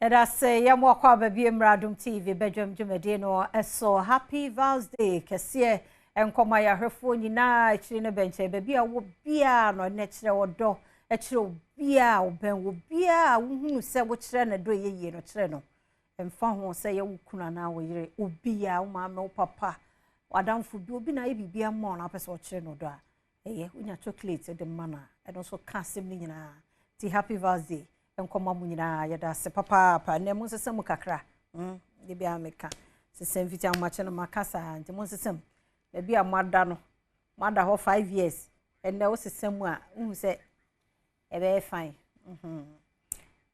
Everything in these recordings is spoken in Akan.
Yɛda ase yɛ mo akɔ aba bie mmra Adom TV badwam dwumadie no so. Happy Val's Day kɛseɛ nkɔma yɛahwɛfoɔ nyinaa akyiri ne bɛnkyɛn baabi a wɔ biara no ɛnɛ kyerɛ ɔdɔ kyerɛ obiara a wobɛn wɔ biara a wohunu sɛ wokyerɛ no dɔ yɛ yie no kyerɛ no ɛmfa ho sɛ yɛ wo kunu anaa wo yere obiara wo maame wo papa w'adamfo bi obi na ayɛ biribi ama wo na wopɛ sɛ ɔkyerɛ no dɔ a ɛyɛ wonya chocolate de ma no a ɛno nso ka asɛm no nyinaa ti. Happy Val's Day nkɔma mu nyinaa. Yɛda ase papaapa. Nnɛ mo nsesa mu kakra de bia meka sesa mfiti ahomakye no maka saa nti mo nsesa mu baabi a moada no moada hɔ 5 years ɛnnɛ wo sesa mu a wohu sɛ ɛbɛyɛ fine.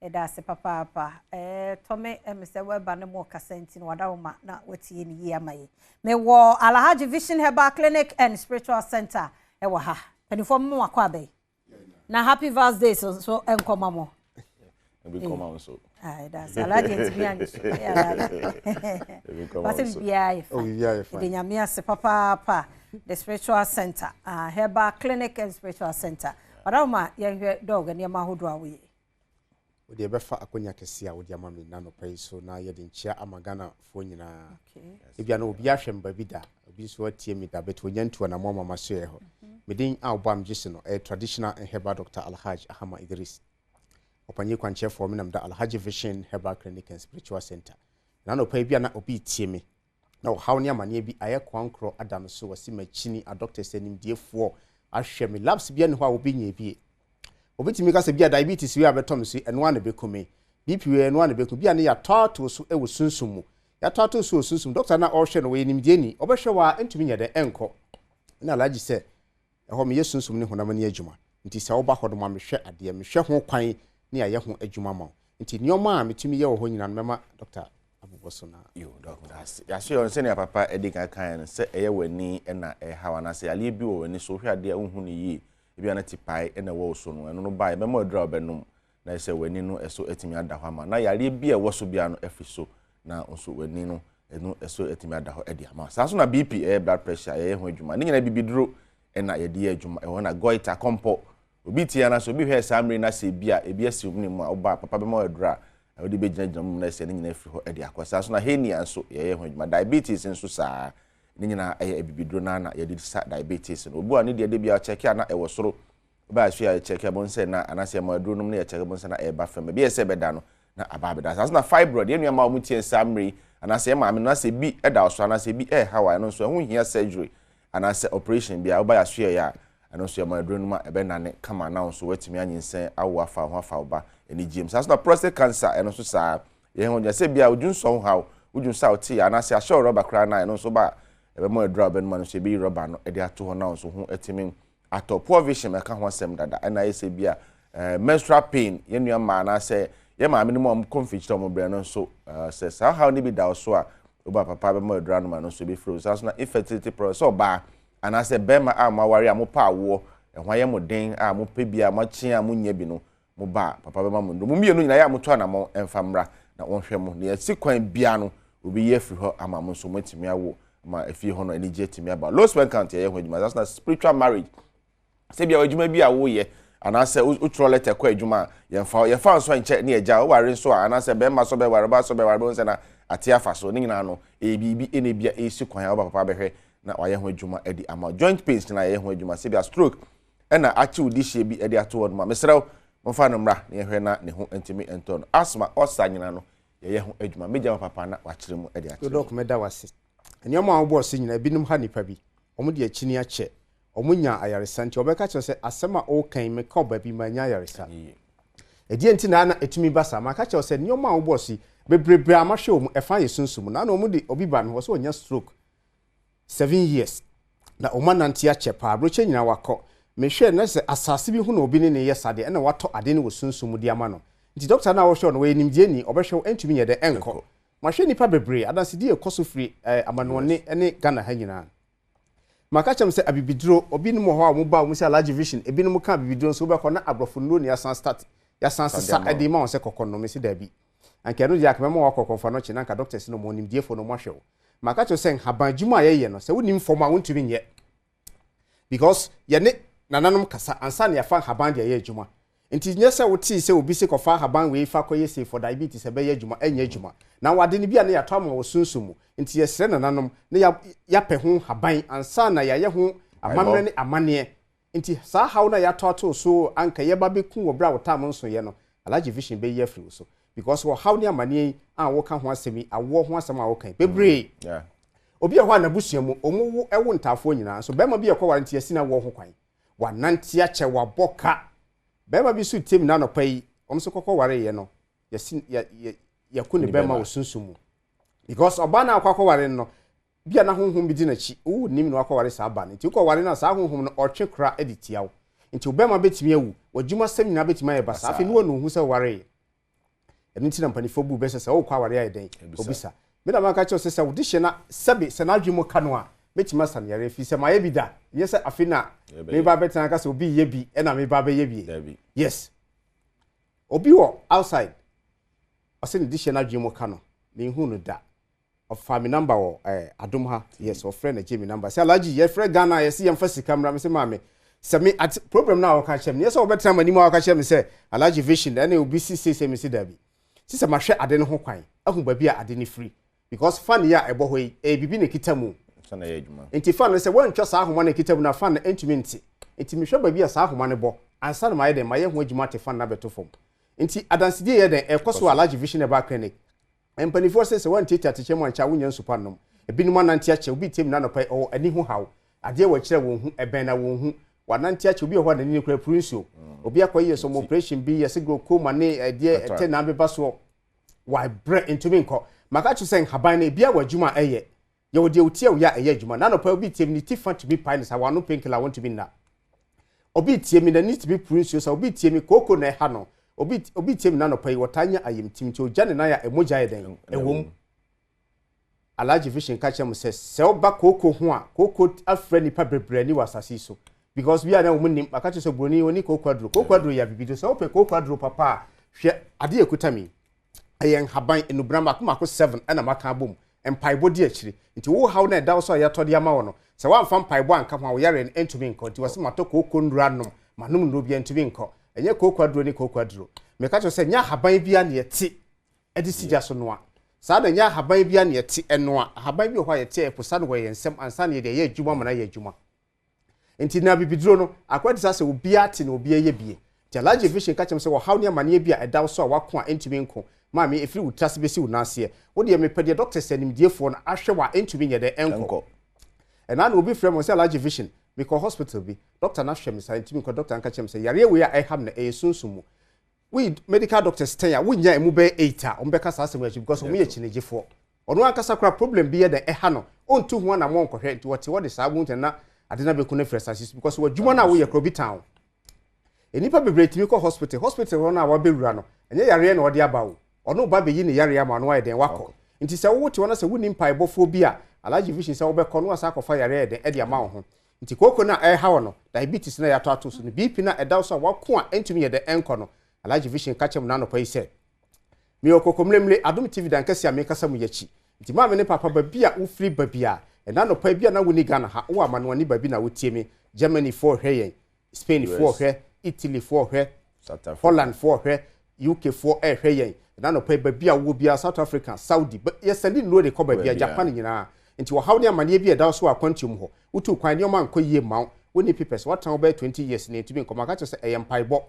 Yɛda ase papaapa. Tɔme ɛmɛ sɛ wɔɛba ne mo kasa nti no wada wo ma na watie ne yie ama yi. Mewɔ Alhaji Vision Herbal Clinic and Spiritual Center ɛwɔ ha. Mpanimfoɔ mo akɔ abɛyi na happy Val's Day so so nkɔma mo. Ebi kɔma wo nso. That's Alhaji ntumi anyi so. Wase biribiara yɛ Oh, biribiara yɛ fine. Fine. Ɛde Nyame ase papaapa. The spiritual center, herbal clinic and spiritual center. Ɔdawoma yɛnhwɛ dɔg nneɛma ahodoɔ a woyɛ. Wode ɛbɛfa akonnwa kɛseɛ a wode ama me nanɔpa yi so na yɛde nkyea ama Ghanafoɔ nyinaa. Ebia na obi ahwɛ me baabi da, obi nso atie me da bɛtɛ onya ntu anammɔ ama ma soɛ hɔ. Medin a wobɔ a megye so no ɛyɛ traditional and herbal doctor Alhaj Ahama Idris, ɔpanyin kwankyerɛfoɔ. Menam da Alhaji Vision Herbal Clinic and Spiritual Center. Na anɔpa yi bi a na obi tie me na ɔhaw ne amanneɛ bi ayɛ kwankorɔ ada no so, wɔsi makyini a doctors animdiefoɔ ahwɛ me labs bi ani hɔ a obi nya ebie. Obitumi ka sɛ bi a diabetes wei a bɛtɔ me so, ɛno a na ɛbɛku me, BP wei, ɛno a na ɛbɛku bi a ne yɛatɔ ato so wɔ sunsum mu. Yɛatɔ ato so wɔ sunsum, doctor na ɔrehwɛ no wɔyɛ nimdeɛ ɔbɛhwɛ wɔ a ntumi nyɛ dɛ ɛnkɔ. Na Alhaji sɛ ɛhɔ meyɛ sunsum ne honam ani adwuma, nti sɛ woba hɔ no ma mehwɛ adeɛ, mehwɛ ho kwan ne ayɛ ho adwuma ma wo. Nti nneɛma a metumi yɛ wɔ hɔ nyinaa no mɛma doctor abobɔ so na. Yo, Doc, ase yɛaso yɛ sɛnea papa ɛdi kan kan no sɛ ɛyɛ w'ani ɛna ɛhaw anaasɛ yareɛ bi wɔ w'ani so, wohwɛ adeɛ a wonhu no yie, ebi a na ti pae ɛna ɛwɔ wo so no, ɛno no ba yɛbɛma aduru a wobɛnom na ɛsɛ w'ani no ɛso atumi ada hɔ ama na yareɛ bi a ɛwɔ so biara no afiri so na nso w'ani no ɛno ɛso atumi ada hɔ ɛde ama. Saa nso na BP, ɛyɛ blood pressure, yɛyɛ ho adwuma. Ne nyinaa bibiduro ɛna yɛde yɛ adwuma ɛwɔ. Na goiter, kɔmpɔ, obi tie anaasɛ obi hwɛ saa mmiri na sɛ ebi a ebi asi ne mu a, ɔba papa bɛma aduru a wɔde bɛgyinagyina mu na ɛsɛ ne nyinaa firi hɔ ɛde akɔ. Saa nso na hernia nso yɛyɛ ho adwuma. Diabetes nso saa, ne nyinaa ɛyɛ abibiduro na na yɛde sa diabetes no. Obi a ne deɛ de bi a ɔkyɛke a na ɛwɔ soro, ɔbaa so yɛ kyɛke a bɔn sɛ na anaasɛ ɛmɔ aduro nom ne yɛ kyɛke bɔn sɛ na ɛba fam, ebi yɛ sɛ ɛbɛda no na aba abɛda. Saa nso na fibroid, yɛn nua a wɔn tie saa mmiri anaasɛ yɛn maame no anaasɛ ebi ɛda so anaasɛ ebi ɛɛha wa, ɛno nso ɛho hia surgery anaasɛ operation bi a ɔba yɛ aso yɛ a, ɛno nso yɛmɔ aduro no ma ɛbɛnane kama na nso watumi anyinsɛn awo afa ho afa ɔba ani gyem. Saa nso na prostate cancer, ɛno nso saa yɛn ho sɛ bia odwu nsɔ ho haw, wodwu nsa a ɔte anaasɛ ahyɛ rɔba koraa na ɛno nso ba ɛbɛmɔ aduro a ɔbɛnum no nso ebi rɔba no ɛde ato hɔ na nso ho ɛtumi atɔ. Poor vision, ɛka ho asɛm dada. Ɛna ayɛ sɛ bia menstrual pain, yɛn nua mmaa anaasɛ yɛn maame no mu a wɔn kɔ mfikyire a wɔn brɛ no nso sɛ saa haw no bi da so a, ɔba papa bɛmɔ aduro anum ano nso ebi firi. Saa nso na infertility problem, sɛ ɔbaa anaasɛ bɛrima a mo aware a mo pa awoɔ ɛho ayɛ mo den a mo pɛ bi a mo akyi a mo nya bi no, mo ba papa bɛma mo nduro. Mo mmienu nyinaa yɛ a mo to anamɔ ɛmfa mmra na wɔnhwɛ mo na yɛsi kwan bia no obi yɛ afiri hɔ ama mo nso mo atumi awo ama efie hɔ no anigye atumi aba. Low sperm count, yɛyɛ ho adwuma. Saa nso na spiritual marriage, sɛ bia adwuma bi a woyɛ anaasɛ wotwerɛ letter kɔ adwuma a yɛmfa yɛfa nso nkyɛ ne yɛgya woware nso a, anaasɛ bɛrima so bɛware, ɔbaa so bɛware, bɛhu sɛ na ate afa so ne nyinaa no ɛyɛ biribi ɛna ebia ɛsi kwan a woba papa bɛhwɛ na wayɛ ho adwuma de ama. Joint pains na yɛyɛ ho adwuma. Sɛ bia stroke ɛna akye wo di hyɛ bi de ato hɔ no ma mesrɛ wo momfa no mmra na yɛhwɛ na ne ho ntumi ntɔ no. Asthma, ɔsa nyina no yɛyɛ ho adwuma. Megya ma papa na wakyerɛ mu de akyerɛ. Doc, mɛda wase. Nneɛma a wobɔɔ so nyinaa, ebinom ha nipa bi, wɔn de akyini akyɛ, wɔn nya ayaresa, nti wɔbɛka kyerɛ sɛ asɛm a ɔrekan yi meka ɔba bi ma nya ayaresa. Ɛdeɛ nti na ana ɛtumi ba saa? Maka kyerɛ sɛ nneɛma a wobɔɔ so yi bebrebe a mahwɛ wɔ mu ɛfa yɛ sunsum na ana wɔn de obi ba mi hɔ sɛ ɔnya stroke 7 years na wɔn anante akyɛ paa, aburokyɛ nyinaa wakɔ. Mehwɛ na sɛ asase bi ho na obi ne ne yɛ sadeɛ ɛna watɔ ade no wɔ sunsum mu de ama no, nti doctor na ɔhwɛ no wɔyɛ nimdeɛ ni, ɔbɛhwɛ wo ɛntumi nyɛ dɛ ɛnkɔ. Mahwɛ nipa bebree adansedie ɛkɔ so firi amanoɔne ne Ghana ha nyinaa. Maka kyerɛ m sɛ abibiduro, obinom wɔ hɔ a wɔn ba wɔn sɛ Alhaji Vision, ebinom ka abibiduro nso wobɛkɔ na aborɔfo nnuro ne yasan start yasan sesa ɛde ma wɔn sɛ kɔkɔ nnome sɛ daabi, anka ɛno deɛ akɛmɛma wakɔ kɔnfa no kye na anka doctors no wɔn nimdiefoɔ no wɔn ahwɛ wo. Maka kyerɛ sɛ nhaban adwuma a yɛyɛ no, sɛ wonim fam a wontumi nyɛ because yɛne nananom kasa ansa na yɛafa nhaban de ayɛ adwuma. Nti nyɛ sɛ wotee sɛ obi se kɔfa ahaban wei fa kɔyɛ sei for diabetes ɛbɛyɛ adwuma, ɛnyɛ adwuma. Na ade no bi a na yɛatɔ ama wɔ sunsum mu. Nti yɛsrɛ nananom na yɛapɛ ho haban ansa na yɛayɛ ho amammerɛ ne amanneɛ. Nti saa haw no a yɛatɔ ato wo so anka yɛba bɛku wɔ berɛ a wo tam nsoeɛ no, Alhaji Vision bɛyi afiri wo so. Because ɔhaw ne amanneɛ yi a woka ho asɛm yi, awoɔ ho asɛm a woka yi, bebree. Obi wɔ hɔ a n'abusua mu, wɔn wo wo ntaafoɔ nyinaa, nso barima bi a ɛkɔware nti yɛasi n'awoɔ ho kwan. Wanante akyɛ, wabɔ ka. Barima bi nso retie me nnɛ anɔpa yi, wɔn nso kɔkɔ wareeɛ no, yɛasi, yɛ, yɛ, yɛako ne bɛrima wɔ sunsum mu. Because ɔbaa no a wakɔ akɔware no no, bi a na honhom bi di n'akyi, wo nim na wakɔware saa baa no. Nti wokɔware no a, saa honhom no, ɔtwe kora de tia wo. Nti wo bɛrima bɛtumi awu, w'adwumasɛm nyinaa bɛtumi ayɛ basaa. Afei ne wanu wo ho sɛ wowareeɛ. Ɛno nti na mpanimfoɔ bu bɛ sɛ sɛ wokɔ aware ayɛ dɛn? Obisa. Me na maka kyerɛ wo sɛ sɛ wode hyɛ na sɛbe sɛ n'adwene mu ka no a, mɛtumi asa no yareɛ firi sɛ mayɛ bi da. Nyɛ sɛ afe na meba abɛtena aka sɛ obi reyɛ bi ɛna meba abɛyɛ bi. Yes. Obi wɔ outside ɔsɛ ne de hyɛ n'adwene mu ka no, menhuu no da. Ɔfaa me number wɔ eh, Adom ha. Yes, ɔfrɛ na gye me number. Sɛ Alhaji, yɛfrɛ Ghana a yɛse yɛmfa sika mmra. Mese maame, sɛ me ate problem no a wɔka kyerɛ me no, nyɛ sɛ wɔbɛtena m'anim a wɔka kyerɛ me sɛ Alhaji Vision ɛne obi si seesei. Mese daabi. Sɛ sɛ mahwɛ ade no ho kwan, ahu baabi a ade no firi. Because fan yi a ɛbɔ hɔ yi, ɛyɛ biribi na ɛkita mu. Nti fan no sɛ woantwa saa ahoma no a ɛkita mu no a, fan no ɛntumi nte. Nti mehwɛ baabi a saa ahoma no bɔ ansa na mayɛ dɛn, mayɛ ho adwuma ate fan no abɛto fam. Nti adansedie yɛ dɛn, ɛrekɔ so wɔ Alhaji Vision Herbal Clinic. Mpanimfoɔ se sɛ woantiatia atɛkyɛ mu ankyɛ a wonnya nsu pa nnom. Ebinom anante akyɛ, obi retie me nnɛ anɔpa yi, ɔwɔ ani ho haw. Adeɛ wɔ akyire a wɔnhu, ɛbɛn na wɔnhu. Wanante akyɛ, obi wɔ hɔ a n'ani no koraa apuru nsuo. Obi akɔyɛ some operation bi, yɛse glaucoma ne ɛdeɛ ɛtɛ na abeba soɔ. Wabrɛ, ntumi nkɔ. Maka akyerɛ sɛ nhaban no, ebiara wɔ adwuma a ɛyɛ. Yɛwɔ deɛ otia wo yɛ a ɛyɛ adwuma. N'anɔpa obi retie me, ne ti fa tumi pae no saa, wano painkiller a wɔntumi nna. Obi retie me, n'ani tumi puru nsuo saa, obi retie me, kooko na ɛha no. Obi obi retie me n'anɔpa yi, ɔtaa nya ayamtim nti ogya ne nan a ɛmogya yɛ dɛn? Ɛwɔ mu. Alhaji Vision ka kyerɛ mo sɛ, sɛ woba kooko ho a, kooko afira nnipa bebree ani wɔ asase yi so. Because bi a na wɔn nim, maka kyerɛ sɛ buroni ɔni kooko aduro. Kooko aduro yɛ abibiduro. Sɛ wopɛ kooko aduro papa a, hwɛ adeɛ a ɛkuta me yi. Ɛyɛ nhaban, nnubena mmaako mmaako seven na maka abom. Mpaebɔ di akyire. Nti wo haw no a ɛda wo so a yɛatɔ de ama wo no, sɛ woamfa mpaebɔ anka ho a, wo yareɛ no ɛntumi nkɔ. Nti wɔse matɔ kooko nnuro anom, manom nnuro biara ɛntumi nkɔ. Ɛnyɛ kooko aduro ne kooko aduro. Meka kyerɛ wo sɛ ɛnyɛ ahaban biara na yɛte de si gya so noa. Saa na ɛnyɛ ahaban biara na yɛte noa. Ahaban bi wɔ hɔ a yɛte a yɛposa no wɔ yɛn nsam ansa na yɛde ayɛ adwuma ama no ayɛ adwuma. Nti na abibiduro no, akora te sɛ asɛ obiara te na obiara yɛ bie. Nti Alhaji Vision ka kyerɛ me sɛ ɔhaw ne amaneɛ bi a ɛda wo so a wako a ɛntumi nko, maame ɛfiri wo tiri ase bɛsi wo nan aseɛ. Wo deɛ mepɛ deɛ doctors animdiefoɔ no ahwɛ wo a ɛntumi nyɛ dɛn ɛnkɔ. Ɛnaa na obi frɛ me ɔsɛ Alhaji Vision, mekɔ hospital bi, doctor no ahwɛ me saa ɛntumi nkɔ, doctor no ka kyerɛ me sɛ yareɛ wei a ɛha me no ɛyɛ sunsum mu. Woyi medical doctors ten a wonnya emu bɛyɛ eight a wɔbɛka saa asɛm yi akyi because wɔn yɛ kyinigyefoɔ. Ɔno ankasa koraa problem bi yɛ dɛn ɛha no ɔntu ho anammɔn nkɔhwɛ nti ɔte hɔ de saa wohu sɛ na ade no abɛku no afiri asase so because w'adwuma no a woyɛ koraa obi tan wo. Nnipa bebree tumi kɔ hospital, hospital hɔ no a wabɛwura no ɛnyɛ yareɛ na ɔde aba o, ɔno ba bɛyi ne yareɛ ama no ayɛ dɛn wakɔ. Nti sɛ wote hɔ na sɛ wonni mpaebɔfoɔ bi a Alhaji Vision sɛ wobɛkɔ na wasan akɔfa yareɛ ayɛ dɛn ɛde ama wo ho. Nti kooko no a ɛreha wo no, diabetes no a yɛatɔ ato so no, BP no a ɛda wo so a wako a ɛntumi nyɛ dɛ ɛnkɔ no, Alhaji Vision ka kyerɛ mo n'anɔpa yi sɛ, Meyɛ Ɔkɔkɔmmerɛmmire, Adom TV dan kɛseɛ a merekasa mu yi akyi. Nti maame ne papa, baabi a wofiri ba biara, ɛnnɛ anɔpa yi, bi a na wonni Ghana ha, wowɔ amanoani baabi na wotie me, Germany foɔ rehwɛ yɛn, Spain foɔ rehwɛ, Italy foɔ rehwɛ, Holland foɔ rehwɛ, UK foɔ rehwɛ yɛn ɛna anɔpa yi, baabi a wowɔ biara, South Africa, Saudi, yɛsɛnde nnuro de kɔ baabi a, Japan nyinaa. Nti ɔhaw ne amaneɛ bi a ɛda wo so wɔ akwantuo mu hɔ, wotuu kwan, nneɛma ankɔ yie mma wo, wonni papers, woatena hɔ bɛyɛ 20 years na ɛntumi nkɔ, maka kyerɛ sɛ ɛyɛ mpaebɔ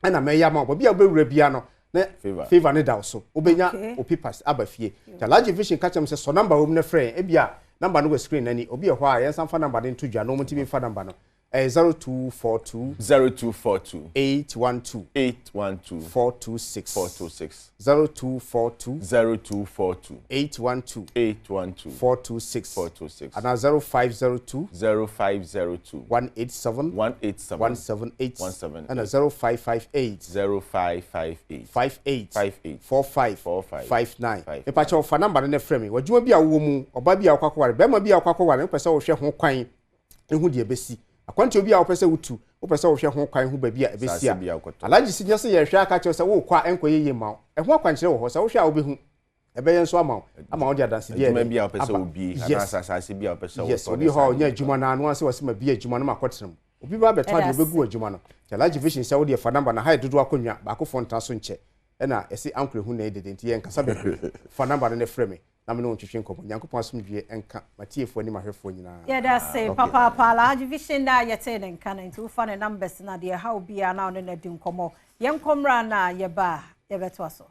ɛna mɛyɛ ama wo, baabi a wobɛwura biara no, na favour ne da wo so, wobɛnya wo papers aba fie. Nti Alhaji Vision ka kyerɛ me sɛ sɔ number wɔ mu na frɛ yɛn, ebia number no wɔ screen no ani, obi wɔ hɔ a yɛnsan mfa number no nto dwa na wɔntumi mfa number no. Ɛyɛ 0242. 0242. 812. 812. 426. 426. 0242. 0242. 812. 812. 426. 426. Anaa 0502. 0502. 187. 187. 178. 178. Ɛna 0558. 0558. 58. 58. 45. 45. 59. 59. Mepakyɛw fa number no na frɛ me. W'adwuma bi a wowɔ mu, ɔbaa bi a wokɔ akɔware, barima bi a wokɔ akɔware, wopɛ sɛ wohwɛ ho kwan hu deɛ ɛbɛsi. Akwantuo bi a wopɛ sɛ wotu, wopɛ sɛ wohwɛ ho kwan hu baabi a ɛbɛsi a, Alhaji si nyɛ sɛ yɛrehwɛ aka akyerɛ wo sɛ worekɔ a ɛnkɔyɛ yie mma wo. Ɛho akwankyerɛ wɔ hɔ, sɛ wohwɛ a wobɛhu. Ɛbɛyɛ nso ama wo, ama wode adansedie ayɛ dɛn? Aba. Yes. Yes, obi wɔ hɔ a ɔnya adwuma no ano ara sɛ ɔse mabie adwuma no makɔtena mu. Obi ba abɛtɔ adeɛ ɔbɛgu w'adwuma no. Nti Alhaji Vision sɛ wodeɛ fa number no ha yɛ dodoɔ akonnwa baakofoɔ ntra so nkyɛ ɛna yɛse ankorɛ hu na ɛyɛ dede nti yɛnkasa bebree. Fa number no na frɛ me na me ne wo ntwetwe nkɔmmɔ. Nyankopɔn asomdwoeɛ nka m'atiefoɔ ne m'ahwɛfoɔ nyinaa. Yɛda ase papaapa Alhaji Vision na yɛtee ne nka no nti wofa ne numbers no a deɛ ɛha wo biara na wo ne no adi nkɔmmɔ. Yɛnkɔ mmra na yɛba a yɛbɛtoa so.